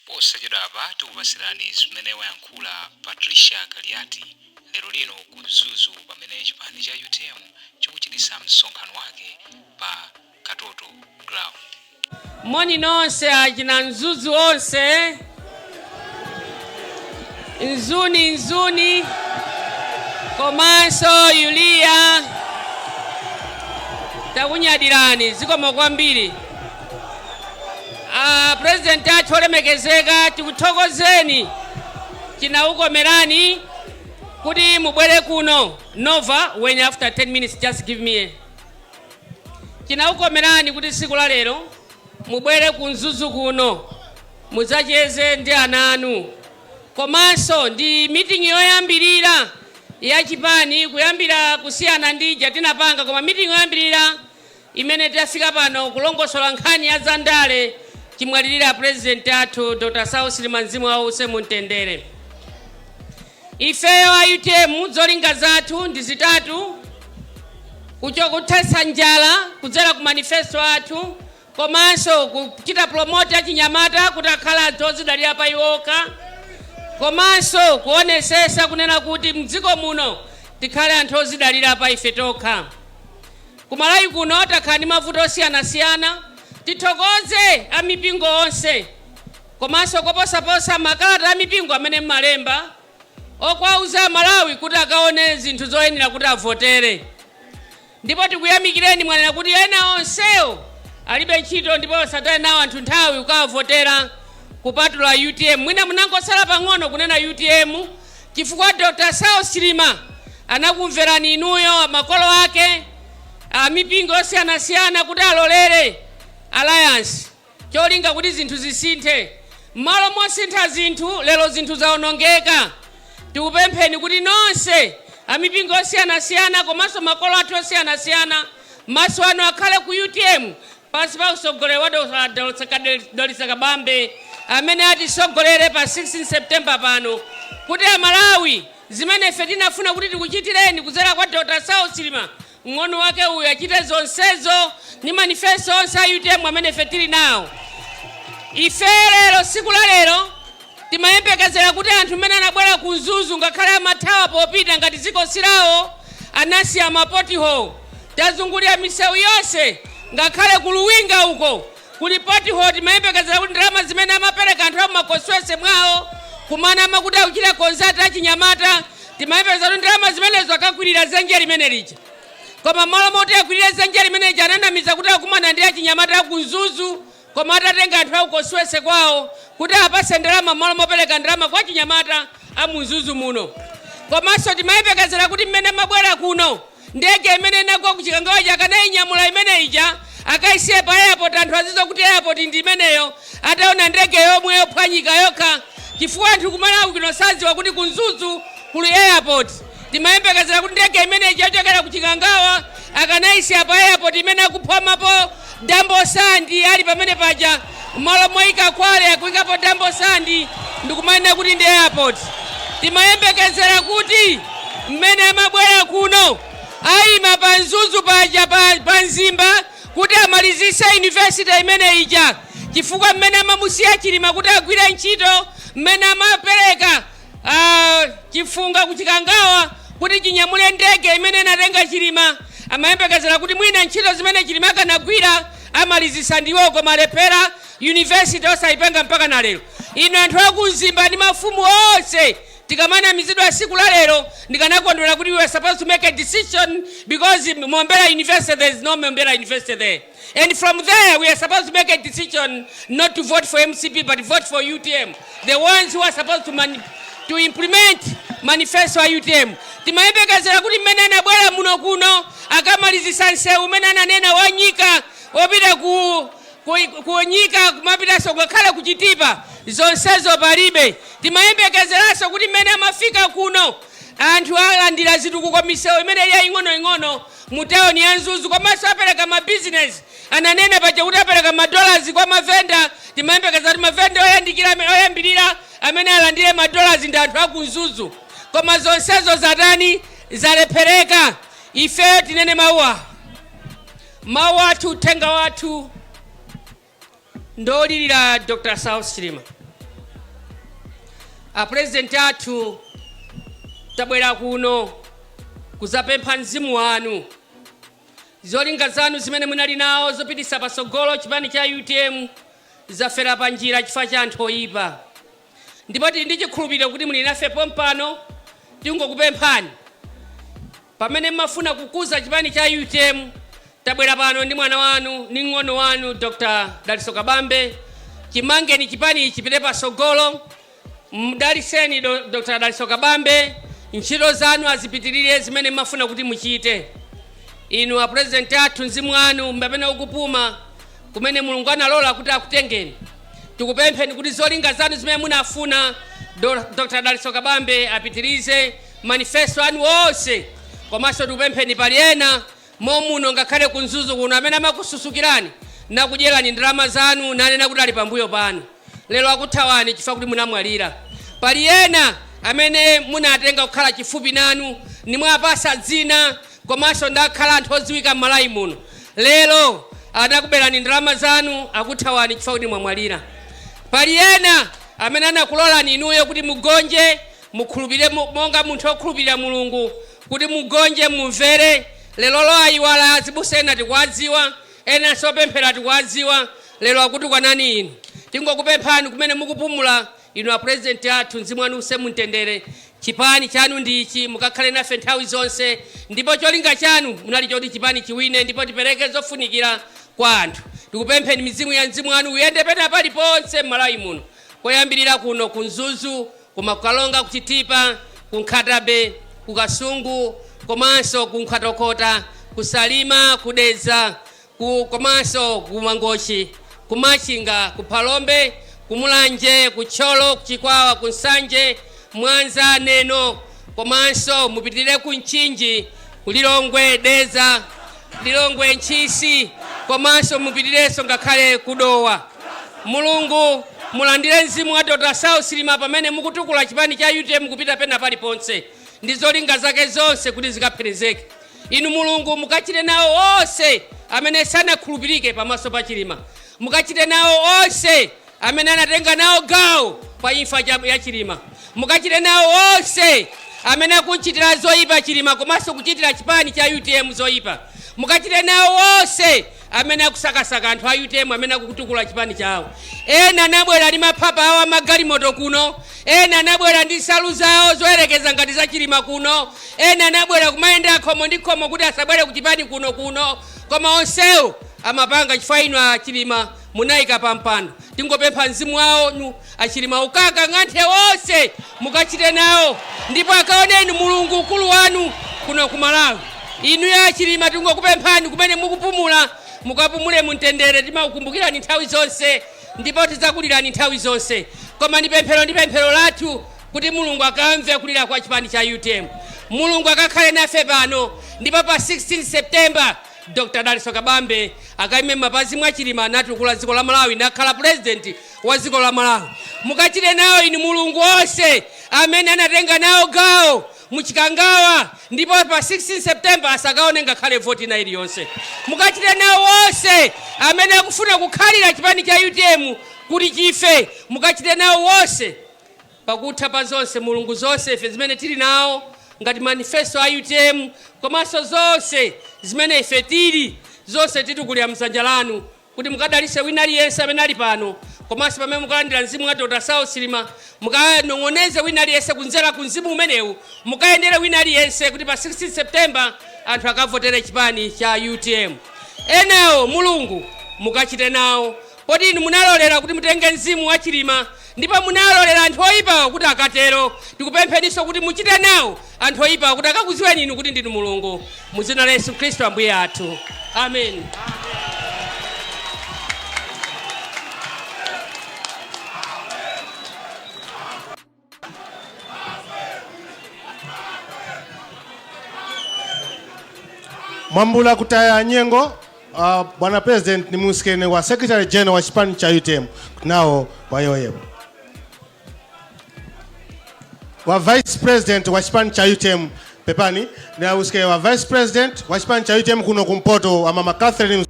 Posachedwapa tikupasirani zimene wayankhula Patricia Kaliati lero lino ku Mzuzu, pamene chipani cha UTM chikuchitisa msonkhano wake pa Katoto Ground. Moni nonse achina Mzuzu onse, Mzuni, Mzuni komanso Yuliya, takunyadirani, zikomo kwambiri. President athu olemekezeka, tikuthokozeni, chinaukomerani kuti mubwere kuno. Nova, when after 10 minutes, just give me a chinaukomerani kuti tsiku la lero mubwere ku Mzuzu kuno, mudzacheze ndi ana anu, komanso ndi meeting yoyambirira ya chipani kuyambira kusiyana ndi ija tinapanga, koma meeting yoyambirira imene tafika pano kulongosola nkhani ya zandale chimwalirira President athu Dr. Saulos Chilima, mzimu wawo uuse mumtendere. Ifeyo a UTM, zolinga zathu ndi zitatu: kuthetsa njala kudzera ku manifesto athu, komanso kuchita promote achinyamata kuti akhale anthu ozidalira pa iwokha, komanso kuonesesa kunena kuti mdziko muno tikhale anthu ozidalira pa ife tokha. Kumalawi kuno takhala ndi mavuto osiyanasiyana. Tithokoze amipingo onse, komanso koposaposa makalata amipingo amene mmalemba okwauza Malawi kuti akaone zinthu zoyenera kuti avotere, ndipo tikuyamikireni. Mwanena kuti ena onsewo alibe ntchito ndipo asataye nawo anthu nthawi kukawavotera kupatula UTM. Mwina munangosala pang'ono kunena UTM, chifukwa Dr. Saulos Chilima anakumverani inuyo, makolo ake, amipingo yosiyanasiyana, kuti alolere alliance, cholinga kuti zinthu zisinthe. M'malo mosintha zinthu, lero zinthu zawonongeka. Tikupempheni kuti nonse amipingo yosiyanasiyana komanso makolo athu osiyanasiyana, maso anu akhale ku UTM pansi pa utsogoleri wa Dr. Dalitso Kabambe, amene atisogolere pa 16 September pano, kuti Amalawi, zimene ife tinafuna kuti tikuchitireni kudzera kwa Dr. Saulos Chilima, mng'ono wake uyu achite zonsezo ndi manifesto onse a UTM amene ife tili nawo. Ife lero, tsiku la lero, timayembekezera kuti anthu mmene anabwera ku Mzuzu, ngakhale amathawa popita ngati dziko silawo, anasiya ma pothole. Tazungulira misewu yonse, ngakhale ku Luwinga uko kuli pothole. Timayembekezera kuti ndalama zimene amapereka anthu amu maconstituency mwawo kumana amakuti akuchita consult achinyamata, timayembekezera kuti ndalama zimenezo akakwirira dzenje limene lija. Koma malo moti akwirire dzenje limene lija, ananamiza kuti akumana ndi achinyamata aku Mzuzu, koma atatenga anthu aku constituency kwawo kuti apase ndalama, malo mopereka ndalama kwa achinyamata a Mzuzu muno. Komanso timayembekezera kuti mmene mabwera kuno, ndege imene inagwa ku Chikangawa akanayinyamula imene ija, akayisiye pa airport, anthu azidziwa kuti airport ndi imeneyo, ataona ndege yomwe yophwanyika yokha, chifukwa anthu kumalawi kuno sadziwa kuti ku Mzuzu kuli airport. Timayembekezera kuti ndege imene ija yochokera ku Chikangawa akanayisiya pa airport imene akuphwamapo dump sand ali pamene paja. Malo moyika kwale, akuyikapo dump sand ndikumanena kuti ndi airport. Timayembekezera kuti mmene amabwera kuno, ayima pa Mzuzu paja pa Mzimba kuti amalizise university imene ija, chifukwa mmene amamusiya Chilima kuti agwire ntchito, mmene amapereka chifunga kuchikangawa kuti chinyamule ndege imene inatenga Chilima, amayembekezera kuti mwina ntchito zimene Chilima akanagwira amalizisa ndiwo, koma alephera, university osayipanga mpaka na lero. Inu anthu akumzimba ndi mafumu onse, tikamanamizidwa tsiku la lero, ndikanakondwera kuti we are supposed to make a decision, because Mombera University, there is no Mombera University there, and from there we are supposed to make a decision not to vote for MCP but vote for UTM, the ones who are supposed to implement manifesto a UTM. Timayembekezera kuti mmene anabwera muno kuno, akamalizisa msewu umene ananena wanyika opita ku nyika, kumapitanso ngakhale kuchitipa, zonsezo palibe. Timayembekezeranso kuti mmene amafika kuno, anthu alandira zitukuko, misewu imene ili yaying'onoying'ono mu tawuni ya Mzuzu, komanso apereka mabizinesi. Ananena paja kuti apereka madollars kwa mavenda. Timayembekeza kuti mavenda oyandikira, oyambirira amene alandire madollars ndi anthu aku Mzuzu, koma zonsezo zatani? Zalephereka. Ifeyo tinene mawuwa, mawu athu, uthenga wathu ndolilira Dr. Saulos Chilima. Apurezidenti athu, tabwera kuno kuzapempha mzimu wanu. Zolinga zanu zimene munali nawo zopitisa patsogolo chipani cha UTM zafera pa njira chifukwa cha anthu oyipa, ndipo tili ndi chikhulupiriro kuti muli nafe pompano. Tingokupemphani, pamene mmafuna kukuza chipani cha UTM, tabwera pano ndi mwana wanu ndi mng'ono wanu Dr. Dalitso Kabambe. Chimangeni chipani chipite patsogolo, mdaliseni Dr. Dalitso Kabambe, ntchito zanu azipitirire zimene mmafuna kuti muchite. Inu apurezidenti athu, mzimu wanu pamene ukupuma kumene Mulungu analola kuti akutengeni, tikupempheni kuti zolinga zanu zimene munafuna Dr. Dalitso Kabambe apitirize manifesto anu onse. Komanso tikupempheni, pali ena momuno ngakhale ku Mzuzu kuno amene amakususukirani nakudyerani ndalama zanu, nanena kuti ali pambuyo panu, lero akuthawani chifukwa kuti munamwalira. Pali ena amene munatenga kukhala chifupi nanu, nimwapasa dzina komanso ndakhala anthu odziwika m'Malawi muno, lero anakuberani ndalama zanu, akuthawani chifukwa kuti mwamwalira. Pali ena amene anakulolani inuyo kuti mugonje, mukhulupirire monga munthu okhulupirira Mulungu kuti mugonje, mumvere, lero lo ayiwala. Azibusa ena tikuwadziwa, ena sopemphera tikuwadziwa, lero akutukwanani inu. Tingokupemphani, kumene mukupumula inu apurezidenti athu, mzimu wanu use mumtendere. Chipani chanu ndichi, mukakhale nafe nthawi zonse, ndipo cholinga chanu munali choti chipani chiwine ndipo tipereke zofunikira kwa anthu. Tikupempheni, mizimu ya mzimu wanu uyende pena paliponse m'Malawi muno, koyambirira kuno ku Mzuzu, koma kukalonga, kuchitipa, ku Nkhata Bay, ku Kasungu, komanso ku Nkhotakota, ku Salima, ku Dedza, komanso ku Mangochi, ku Machinga, ku Phalombe, ku Mulanje, ku Thyolo, ku Chikwawa, ku Nsanje, Mwanza, Neno, komanso mupitirire ku Mchinji, ku Lilongwe, Dedza, Lilongwe, Ntchisi, komanso mupitirenso ngakhale ku Dowa. Mulungu, mulandire mzimu wa Dr. Saulos Chilima pamene mukutukula chipani cha UTM kupita pena paliponse ndi zolinga zake zonse kuti zikapherezeke. Inu Mulungu, mukachite nawo onse amene sanakhulupirike pamaso pa Chilima, mukachite nawo onse amene anatenga nawo gawo pa imfa ya Chilima, mukachite nawo onse amene akuchitira zoyipa Chilima komanso kuchitira chipani cha UTM zoyipa, mukachite nawo onse amene akusakasaka anthu a UTM amene akukutukula chipani chawo. Ena anabwera ndi maphapa awo amagalimoto kuno, ena anabwera ndi nsalu zawo zoyerekeza ngati za Chilima kuno, ena anabwera kumayendera khomo ndi khomo kuti asabwere ku chipani kuno kuno, koma onsewo amapanga chifukwa inu a Chilima munayika pa mpando. Tingopempha mzimu wawo nu achilima ukaka ng'anthe wonse, mukachite nawo ndipo akaoneni Mulungu ukulu wanu kuno ku Malawi. Inuyo achilima, tingokupemphani, kumene mukupumula mukapumule mumtendere. Timakukumbukirani nthawi zonse ndipo tidzakulirani nthawi zonse, koma ndi pemphero lathu kuti Mulungu akamve kulira kwa chipani cha UTM. Mulungu akakhale nafe pano, ndipo pa 16 September Dr. Dalitso Kabambe akaime m'mapazi mwa Chilima, natukula dziko la Malawi, nakhala president wa dziko la Malawi. Mukachite nawo inu Mulungu onse amene anatenga nawo gawo muchikangawa, ndipo pa 16 September asakaone ngakhale voti ina iliyonse. Mukachite nawo onse amene akufuna kukhalira chipani cha UTM kuti chife. Mukachite nawo wonse. Pakutha pa zonse, Mulungu, zonse ife zimene tili nawo ngati manifesto a UTM komanso zonse zimene ife tili, zonse titukulira mdzanja lanu kuti mukadalise wina aliyense amene ali pano, komanso pamene mukalandira mzimu wa Dr. Saulos Chilima, mukanong'oneze wina aliyense kunzera ku mzimu umenewu, mukayendere wina aliyense kuti pa 16 September anthu akavotere chipani cha UTM. Enawo, Mulungu, mukachite nawo, poti inu munalolera kuti mutenge mzimu wa Chilima ndipo munalolera anthu oyipawo kuti akatero. Tikupempheninso kuti muchite nawo anthu oyipawo kuti akakudziweni inu kuti ndinu Mulungu, mu dzina la Yesu Khristu Ambuye athu, amen. Mwambula kutaya nyengo, bwana president, ni musikene wa secretary general wa chipani cha UTM nawo wayoyepo wa vice president wa chipani cha UTM, pepani, ni usikene wa vice president wa chipani cha UTM kuno kumpoto wa mama Catherine.